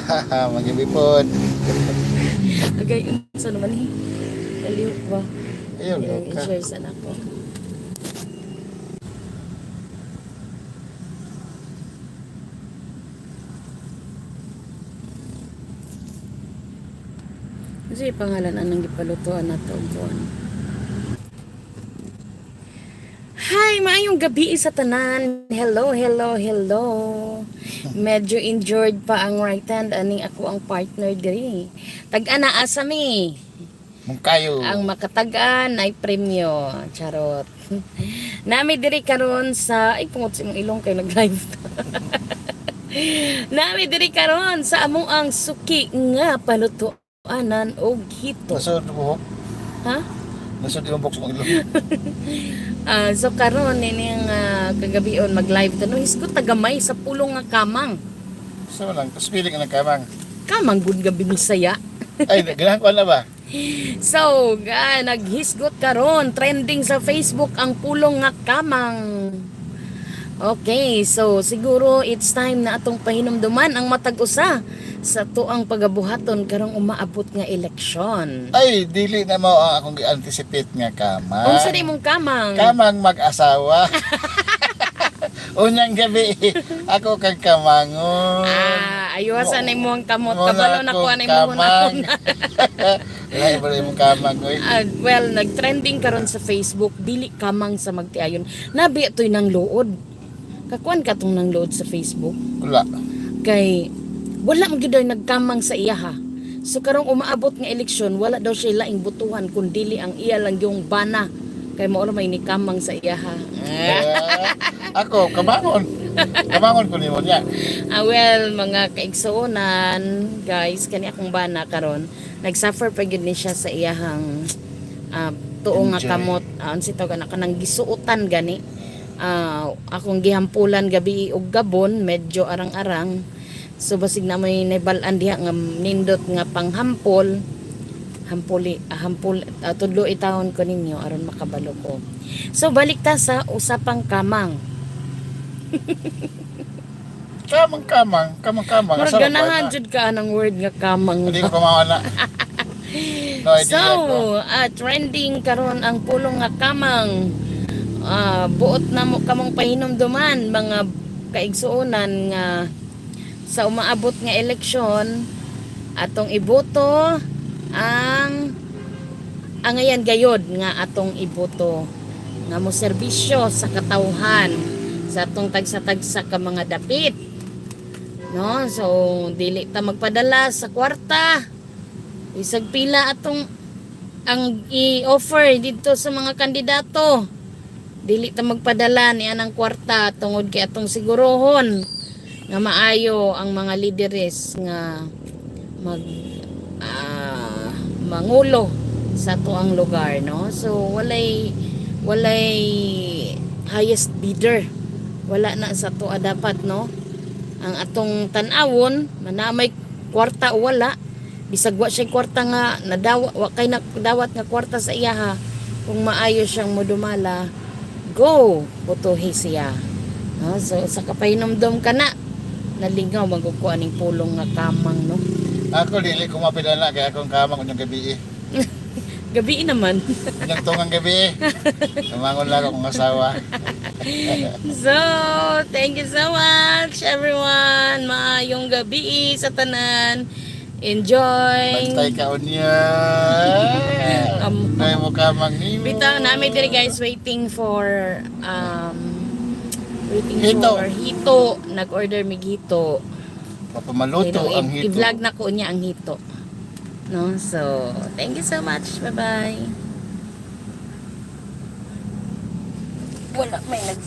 Magabi pod. Agay, unsa naman eh. Kalihok ba? Ayun, Yung ka. i-share sa nako. Kasi pangalan anong gipalutuan nato og kuan. Hi, maayong gabi sa tanan. Hello, hello, hello. Medyo injured pa ang right hand aning ako ang partner diri. Tag-ana asa mi. Mungkayo. Ang makatag-an ay premyo. Charot. Nami diri karon sa, ay, pungot sa imong ilong kay nag-live ta. Nami diri karon sa among ang suki nga palutuanan og hito. Nasod buhok. Ha? Nasod imong buhok sa imong ilong. Ah, so karon nining kagabion mag-live ta, no, hisgot tagamay sa pulong nga kamang. Sa lang, tapos pili ka ng kamang. Kamang gud gabi Bisaya. Ay, ganahan ko na ba? So, naghisgot karon, trending sa Facebook ang pulong nga kamang. Okay, so siguro it's time na atong pahinumduman ang matag usa sa tuang pagabuhaton karong umaabot nga eleksyon. Ay, dili na mo ang akong gi-anticipate nga kamang. Unsa ni imong kamang? Kamang mag-asawa. Unyang gabi, ako kag kamangon. Ah, ayusan na imong kamot, Mo kabalo na akong ko anay mo kamang. Lahi ba imong kamang oy? Ah, well, nagtrending karon sa Facebook, dili kamang sa magtiayon. Nabi to'y nang luod. Kakuan ka tong nang luod sa Facebook? Wala. Kay wala man gyud daw nagkamang sa iya ha. So karong umaabot nga eleksyon, wala daw siya laing butuhan kun dili ang iya lang yung bana. Kay mao ra may nikamang sa iya ha. Ah, ako, kamangon. Kamangon ko nimo niya. Ah, well, mga kaigsuonan, guys, kani akong bana karon, nagsuffer pa gyud ni siya sa iyahang tuo nga Injury. kamot. Unsa tawag ana, kanang gisuotan gani. Akong gihampulan gabi og gabon, medyo arang-arang. So basig na may naibal-an diha nga nindot nga panghampol. Hampuli, hampol, tudlo itawon ko ninyo aron makabalo ko. So balik ta sa usapang kamang. Kamang kamang, kamang kamang. Murag Asa ra ba ganahan na? jud ka anang word nga kamang. Hindi ko kamangon na. No idea So, ko. Trending karon ang pulong nga kamang. Buot na mo kamong pahinumduman mga kaigsuonan nga sa umaabot nga eleksyon atong iboto ang angayan gayod nga atong iboto nga mo serbisyo sa katawhan sa atong tagsa-tagsa ka mga dapit, no? So dili ta magpadala sa kwarta, isag pila atong ang i-offer dito sa mga kandidato, dili ta magpadala ni anang kwarta tungod kay atong sigurohon nga maayo ang mga lideres nga mag mangulo sa tuang lugar, no? So walay highest bidder, wala na sa tuwa dapat, no? Ang atong tan-awon manamay kwarta o wala, bisag wa siya kwarta nga nadawa, wa kay nadawat nga kwarta sa iyaha, kung maayo siyang modumala, go botohi siya, no? So sa kapahinomdom ka na nalingaw magkukuha ning pulong nga kamang, no? Ako dili ko mapilala kay akong kamang unyang gabi. Gabi naman. Unyang tungang gabi. Kamangon lang akong asawa. So, thank you so much, everyone. Maayong gabi sa tanan. Enjoy. Bantay ka unya. Nay mo kamang nimo. Bitaw namin diri, guys, waiting for waiting Hito. for hito. Nag-order mig hito. Papamaluto Pero ang hito. I-vlog na ko niya ang hito. No? So, thank you so much. Bye-bye. Wala may nag